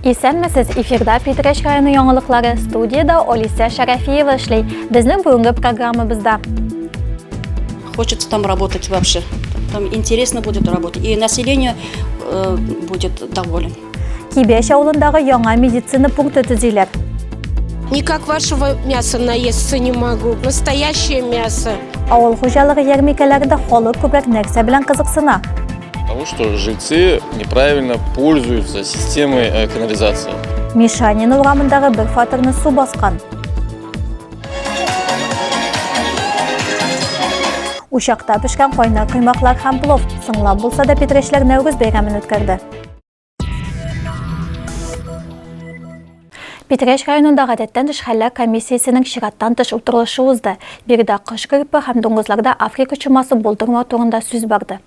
Исәнмесез, эфирда Питрәч районы яңалыклары, студиядә Олисә Шәрәфиева эшли. Безнең бүгенге программабызда. Хочется там работать вообще. Там интересно будет работать. И население будет доволен. Кибәч авылындагы яңа медицина пункты төзиләр. Никак вашего мяса наесться не могу. Настоящее мясо. Авыл хуҗалыгы ярминкәләрендә халык күбрәк нәрсә белән кызыксына? Потому что жильцы неправильно пользуются системой канализации. Мишанин урамындагы бер фатирны су баскан. Учакта пешкән кайнар коймаклар һәм плов. Соңлап булса да Питрәчләр Нәүрүз бәйрәмен үткәрде. Питрәч районында гадәттән тыш хәлләр комиссиясенең чираттан тыш утырышы узды. Биредә кош гриппы һәм дуңгызларда Африка чумасы булдырмау турында сүз барды.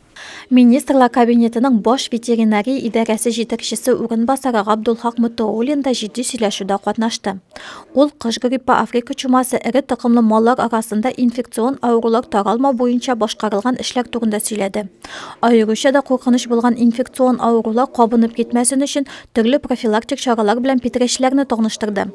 Министрлар Кабинетының баш ветеринария идарәсе җитәкчесе урынбасары Габдулхак Мотоуллин да җитди сөйләшүдә катнашты. Ул кош гриппы, Африка чумасы, эре токымлы маллар арасында инфекцион авырулар таралмау буенча башкарылган эшләр турында сөйләде. Аеруча да куркыныч булган инфекцион авырулар кабынып китмәсен өчен төрле профилактик чаралар белән питрәчләрне таныштырды.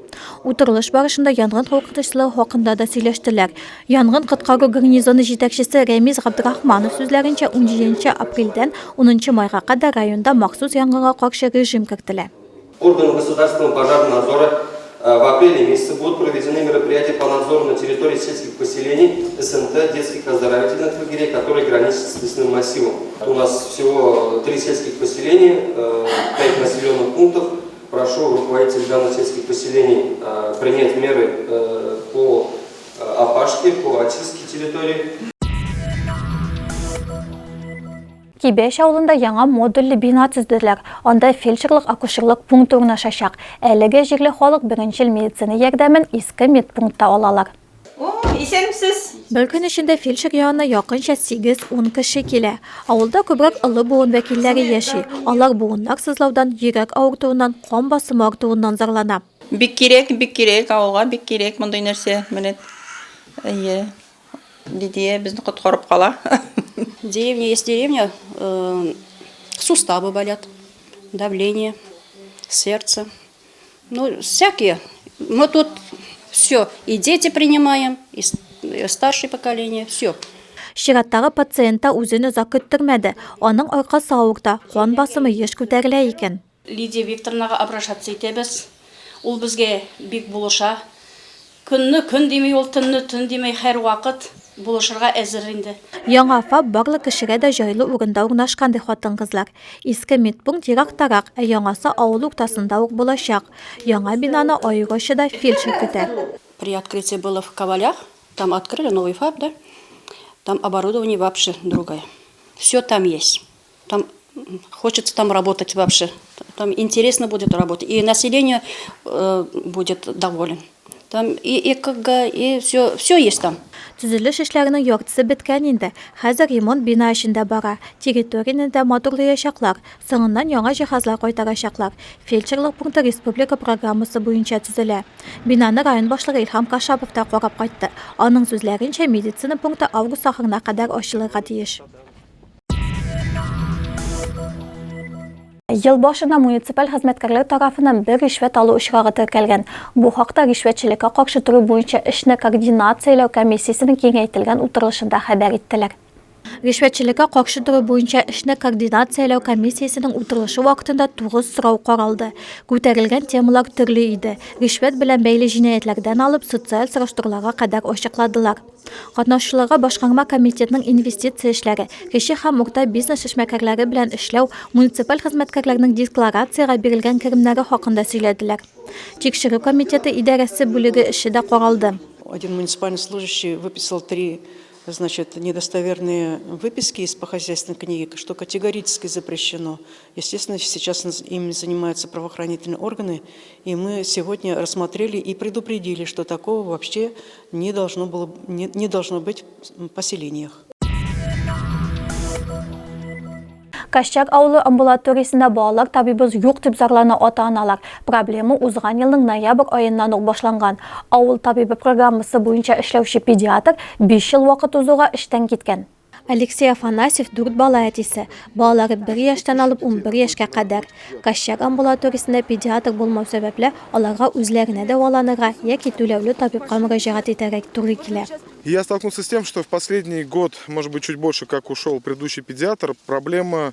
Утырылыш барышында янгын куркынычлыгы хакында да сөйләштеләр. Янгын-коткару гарнизоны җитәкчесе Рәмис Габдрахманов сүзләренчә, унҗиденче апрельдән унынчы майга кадәр районда махсус янгынга каршы режим кертелә. Органы государственного пожарного надзора в апреле месяце будут проведены мероприятия по надзору на территории сельских поселений, СНТ, детских оздоровительных лагерей, которые граничат с лесным массивом. У нас всего 3 сельских поселения, 5 населенных пунктов. Прошу руководителей данных сельских поселений принять меры по опашке, по очистке территории. Кибәч авылында яңа модульле бина төзеделәр. Анда фельдшерлык-акушерлык пункты урнашачак. Әлегә җирле халык беренчел медицина ярдәмен иске медпунктта алалар. О, исәнмесез! Бер көн эчендә фельдшер янына якынча сигез-ун кеше килә. Авылда күбрәк олы буын вәкилләре яши. Алар буыннар сызлаудан, йөрәк авыртуыннан, кан басымы артуыннан зарлана. Бик кирәк, бик кирәк, авылга бик кирәк мондый нәрсә. Менә, әйе. Лидия безне коткарып кала. Деревня есть деревня, суставы болят, давление, сердце. Ну, всякие. Мы тут все, и дети принимаем, и старшее поколение, все. Чираттагы пациент та үзен озак көттермәде. Аның аркасы авырта, кан басымы еш күтәрелә икән. Лидия Викторовнага обращаться итәбез. Ул безгә бик булыша. Көнне көн дими ул, төнне төн дими, һәрвакыт булышырга әзер инде. Яңа ФАП барлык кешегә дә җайлы урында урнашкан, ди хатын-кызлар. Иске медпункт ерактарак, ә яңасы авыл уртасында ук булачак. Яңа бинаны аеруча да фельдшер көтә. При открытии было в Ковалях, там открыли новый ФАП, да, там оборудование вообще другое. Все там есть. Там хочется там работать вообще. Там интересно будет работать. И население будет доволен. Там и ЭКГ, и все, все есть там. Төзелеш эшләренең яртысы беткән инде. Хәзер ремонт бина эчендә бара. Территорияне дә матурлаячаклар. Соңыннан яңа җиһазлар кайтарачаклар. Фельдшерлык пункты республика программасы буенча төзелә. Бинаны район башлыгы Илһам Кашапов та карап кайтты. Аның сүзләренчә, медицина пункты август ахырына кадәр ачылырга тиеш. Ел башында муниципаль хезмәткәрләр тарафыннан бер ришвәт алу очрагы теркәлгән. Бу хакта ришвәтчелеккә каршы тору буенча эшне координацияләү комиссиясенең киңәйтелгән утырышында хәбәр иттеләр. Ришвәтчелеккә каршы тору буенча эшне координацияләү комиссиясенең утырышы вакытында тугыз сорау каралды. Күтәрелгән темалар төрле иде, ришвәт белән бәйле җинаятьләрдән алып социаль сораштыруларга кадәр ачыкладылар. Катнашучыларга башкарма комитетның инвестиция эшләре, кече һәм урта бизнес эшмәкәрләре белән эшләү, муниципаль хезмәткәрләрнең декларациягә бирелгән керемнәре хакында сөйләделәр. Тикшерү комитеты идарәсе бүлеге эше дә каралды. Один муниципальный служащий выписал три, значит, недостоверные выписки из по хозяйственной книги, что категорически запрещено. Естественно, сейчас им занимаются правоохранительные органы, и мы сегодня рассмотрели и предупредили, что такого вообще не должно было, не, не должно быть в поселениях. Кощак авылы амбулаториясендә балалар табибы юк дип зарлана ата-аналар. Проблема узган елның ноябрь аеннан ук башланган. Авыл табибы программасы буенча эшләүче педиатр 5 ел вакыт узуга эштән киткән. Алексей Афанасьев дүрт бала әтисе. Балалары бер яшьтән алып 11 яшькә кадәр. Кощак амбулаториясендә педиатр булмау сәбәпле, аларга үзләренә дәваланырга яки түләүле табибка мөрәҗәгать итәргә туры килә. Я столкнулся с тем, что в последний год, может быть, чуть больше, как ушел предыдущий педиатр, проблема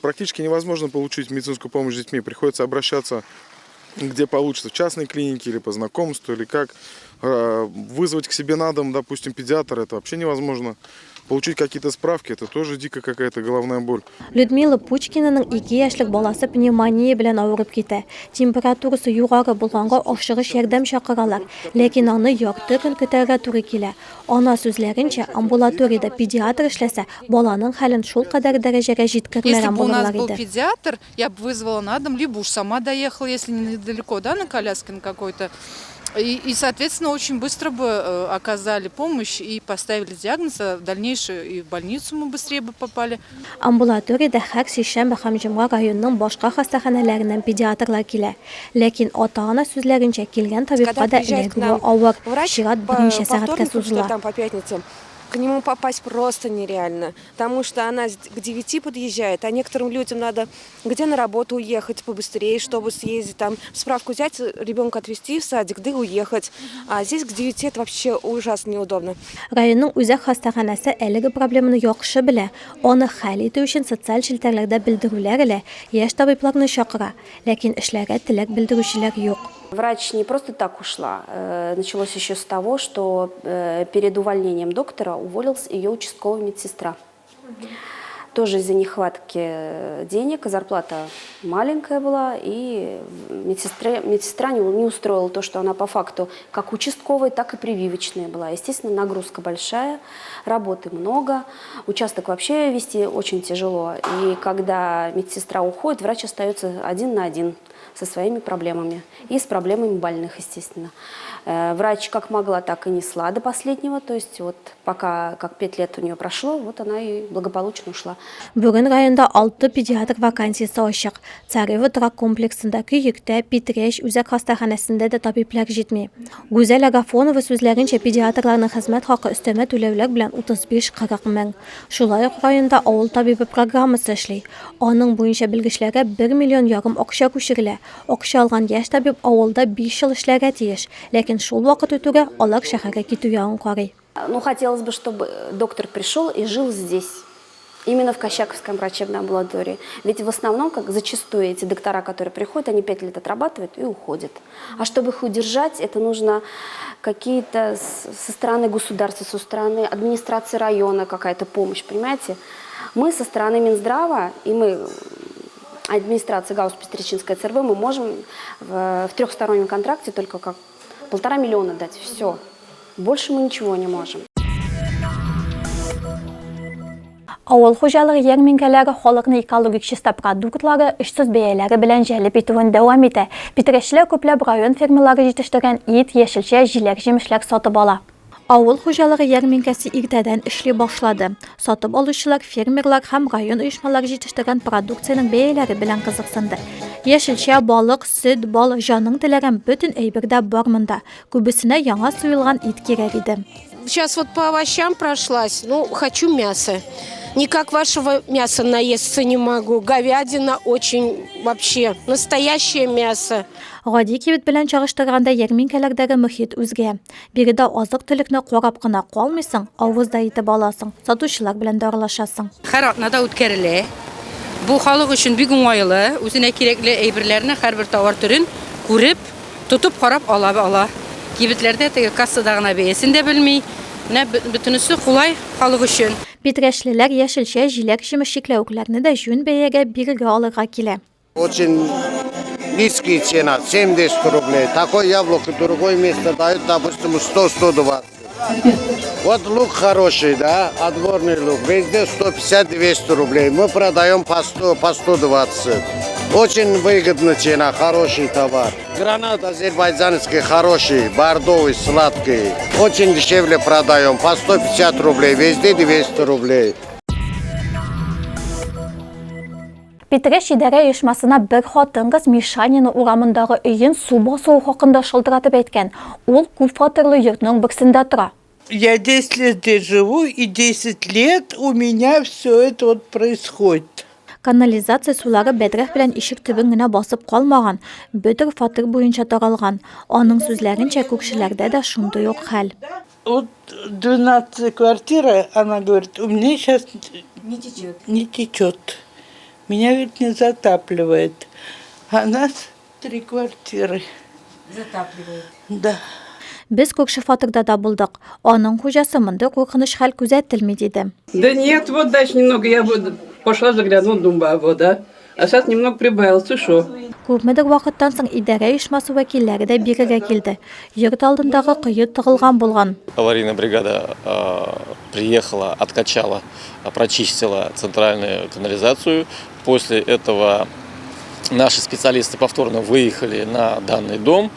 практически невозможно получить медицинскую помощь с детьми. Приходится обращаться где получится, в частной клинике или по знакомству, или как. Вызвать к себе на дом, допустим, педиатра, это вообще невозможно. Получить какие-то справки, это тоже дико какая-то головная боль. Людмила Пучкинаның ике яшьлек баласы пневмония белән авырып китә. Температурасы югары булганга ашыгыч ярдәм чакыралар, ләкин аны ярты көн көтәргә туры килә. Ана сүзләренчә, амбулаториядә педиатр эшләсә, баланың хәлен шулкадәр дәрәҗәгә Если җиткермәгән бы у нас булырлар был иде. педиатр, я бы вызвала на дом, либо уж сама доехала, если недалеко, да, на коляске на какой-то. И, соответственно, очень быстро бы оказали помощь и поставили диагноз, а в дальнейшую и в больницу мы быстрее бы попали. Амбулаториядә һәр сишәмбе һәм җомга районның башка хастаханәләреннән педиатрлар килә. Ләкин ата-ана сүзләренчә, килгән табибка Когда да приезжает к эләгүе нам авыр, врач чират по, берничә по сәгатькә вторникам, что ли, сузыла. там по пятницам, к нему попасть просто нереально, потому что она к 9 подъезжает, а некоторым людям надо где на работу уехать побыстрее, чтобы съездить, там справку взять, ребенка отвезти в садик, да и уехать. А здесь к 9 это вообще ужасно неудобно. Районның үзәк хастаханәсе әлеге проблеманы яхшы белә. Аны хәл итү өчен социаль челтәрләрдә белдерүләр элә, яшь табибларны чакыра. Ләкин эшләргә теләк белдерүчеләр юк. Врач не просто так ушла. Началось еще с того, что перед увольнением доктора уволилась ее участковая медсестра. Тоже из-за нехватки денег, зарплата маленькая была, и медсестра не устроила то, что она по факту как участковая, так и прививочная была. Естественно, нагрузка большая, работы много, участок вообще вести очень тяжело. И когда медсестра уходит, врач остается один на один со своими проблемами и с проблемами больных, естественно. Врач как могла, так и несла до последнего, то есть вот пока как 5 лет у нее прошло, вот она и благополучно ушла. Бүген районда 6 педиатр вакансиясе ачык. Царево торак комплексында, Көектә, Питрәч үзәк хастаханәсендә дә табиблар җитми. Гүзәл Агафонова сүзләренчә, педиатрларның хезмәт хакы өстәмә түләүләр белән 35-40 мең. Шулай ук районда авыл табибы программасы эшли. Аның буенча белгечләргә 1 миллион ярым акча күчерелә. Акча алган яшь табиб авылда 5 ел эшләргә тиеш. Ләкин шул вакыт үтүгә алар шәһәргә китү ягын карый. Ну, хотелось бы, чтобы доктор пришел и жил здесь, именно в Кощаковской врачебной амбулатории. Ведь в основном, как зачастую эти доктора, которые приходят, они 5 лет отрабатывают и уходят. А чтобы их удержать, это нужно какие-то со стороны государства, со стороны администрации района какая-то помощь, понимаете? Мы со стороны Минздрава и мы администрации ГАУС Пестречинская ЦРБ, мы можем в трехстороннем контракте только как 1,5 миллиона дать, все. Больше мы ничего не можем. Авыл хуҗалыгы ярминкәләре халыкны экологик чиста продуктлары, очсыз бәяләре белән җәлеп итүен дәвам итә. Питрәчлеләр күпләп район фермерлары җитештергән ит, яшелчә, җиләк-җимешләр сатып ала. Авыл хуҗалыгы ярминкәсе иртәдән эшли башлады. Сатып алучылар фермерлар һәм район оешмалары җитештергән продукциянең бәяләре белән кызыксынды. Яшелчә, балык, сөт, бал, җаның теләгән бөтен әйбер дә бар монда. Күбесенә яңа суелган ит кирәк иде. Сейчас вот по овощам прошлась, ну, хочу мясо. Никак вашего мяса наесться не могу. Говядина очень вообще, настоящее мясо. Гади кибет белән чагыштырганда ярминкәләрдәге мохит үзгә. Биредә азык-төлекне карап кына калмыйсың, авыз да итеп аласың, сатучылар белән дә аралашасың. Һәр атнада үткәрелә. Бу халык өчен бик уңайлы, үзенә кирәкле әйберләрне һәрбер товар төрен күреп, тотып карап ала ала. Кибетләрдә теге кассада гына бәясен дә белми. Менә бөтенесе кулай халык өчен. Питрәчлеләр яшелчә, җиләк-җимеш, чикләвекләрне дә җүн бәягә бирегә алырга килә. Очень низкие цена, 70 рублей. Такое яблоко другое место дают, допустим, 100-120. Вот лук хороший, да, отборный лук, везде 150-200 рублей. Мы продаем по 100, по 120. Очень выгодная цена, хороший товар. Гранат азербайджанский хороший, бордовый, сладкий. Очень дешевле продаем, по 150 рублей, везде 200 рублей. Питрәч идарә оешмасына бер хатын-кыз Мишанина урамындагы өен су басуы хакында шалтыратып әйткән. Ул күп фатирлы йортның берсендә тора. Я 10 лет здесь живу, и 10 лет у меня все это вот происходит. Канализация сулары бәдрәф белән ишек төбен генә басып калмаган, бөтен фатир буенча таралган. Аның сүзләренчә, күршеләрдә дә шундый ук хәл. Вот 12 квартира, она говорит, у меня сейчас не течет. Не течет. Меня, говорит, не затапливает. А нас три квартиры. Затапливает. Да. Без күрше фатирда да булдык. Аның хуҗасы мондый куркыныч хәл күзәтелми диде. Да нет, вот дальше немного я вот пошла заглянула, думаю, вода. А сейчас немного прибавилось, и шо? Күпмедер вакыттан соң идарә оешмасы вәкилләре дә бирегә килде. Йорт алдындагы кое тыгылган булган. Аварийная бригада приехала, откачала, прочистила центральную канализацию. После этого наши специалисты повторно выехали на данный дом,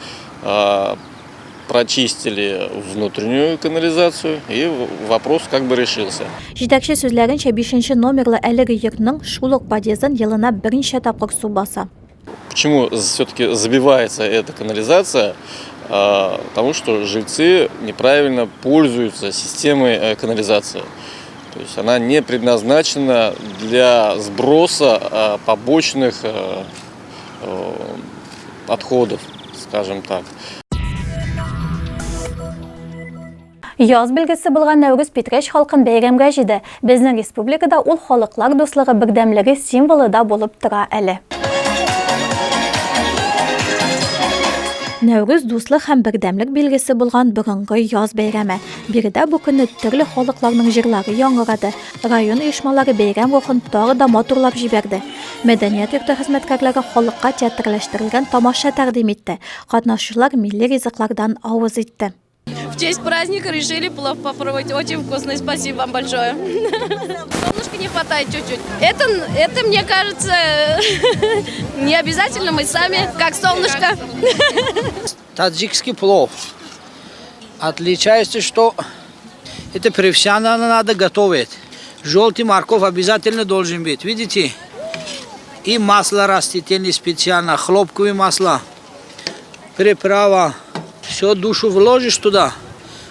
прочистили внутреннюю канализацию, и вопрос как бы решился. Җитәкче сүзләренчә, бишенче номерлы әлеге йортның шул ук подъездын елына берничә тапкыр су баса. Почему все-таки забивается эта канализация? Потому что жильцы неправильно пользуются системой э, канализации. То есть она не предназначена для сброса побочных э, э, отходов, скажем так. Яз билгесе булган Нәүрүз Питрәч халкын бәйрәмгә җыйды. Безнең республикада ул халыклар дуслыгы, бердәмлеге символы да булып тора әле. Нәүрүз дуслык һәм бердәмлек билгесе булган борынгы яз бәйрәме. Биредә бу көнне төрле халыкларның җырлары яңгырады, район оешмалары бәйрәм рухын тагы да матурлап җибәрде. Мәдәният йорты хезмәткәрләре халыкка театрләштерелгән тамаша тәкъдим итте, катнашучылар милли ризыклардан авыз итте. В честь праздника решили плов попробовать. Очень вкусный. Спасибо вам большое. Солнышка не хватает чуть-чуть. Это, это, мне кажется, не обязательно. Мы сами, как солнышко. Таджикский плов. Отличается, что это профессионально надо готовить. Желтый морковь обязательно должен быть. Видите? И масло растительное специально, хлопковые масла, приправа. Все душу вложишь туда,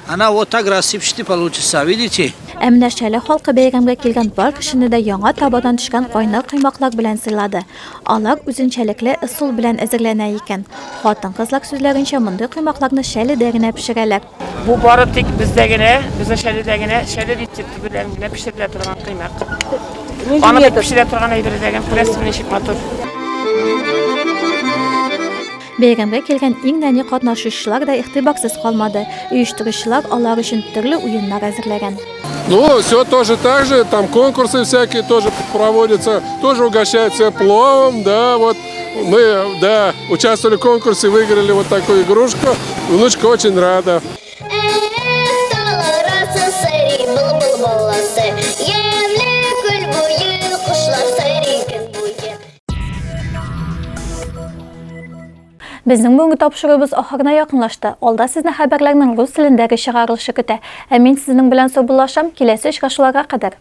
она вот так рассыпчатый получится, видите? Ә менә Шәле халкы бәйрәмгә килгән бар кешене дә яңа табадан төшкән кайнар коймаклар белән сыйлады. Алар үзенчәлекле ысул белән әзерләнә икән. Хатын-кызлар сүзләренчә, мондый коймакларны Шәледә генә пешерәләр. Бу бары тик бездә генә, безнең Шәледә генә, Шәле рецепты белән генә пешерелә торган коймак. Аны бит пешерә торган әйбер дә күрәсезме, ничек матур. Бәйрәмгә килгән иң нәни катнашучылар да игътибарсыз калмады. Оештыручылар алар өчен төрле уеннар әзерләгән. Ну, все тоже так же, там конкурсы всякие тоже проводятся, тоже угощают все пловом, да, вот мы, да, участвовали в конкурсе, выиграли вот такую игрушку, внучка очень рада. Безнең бүгенге тапшыруыбыз ахырына якынлашты. Алда сезне хәбәрләрнең рус телендәге чыгарылышы көтә. Ә мин сезнең белән саубуллашам, киләсе очрашуларга кадәр.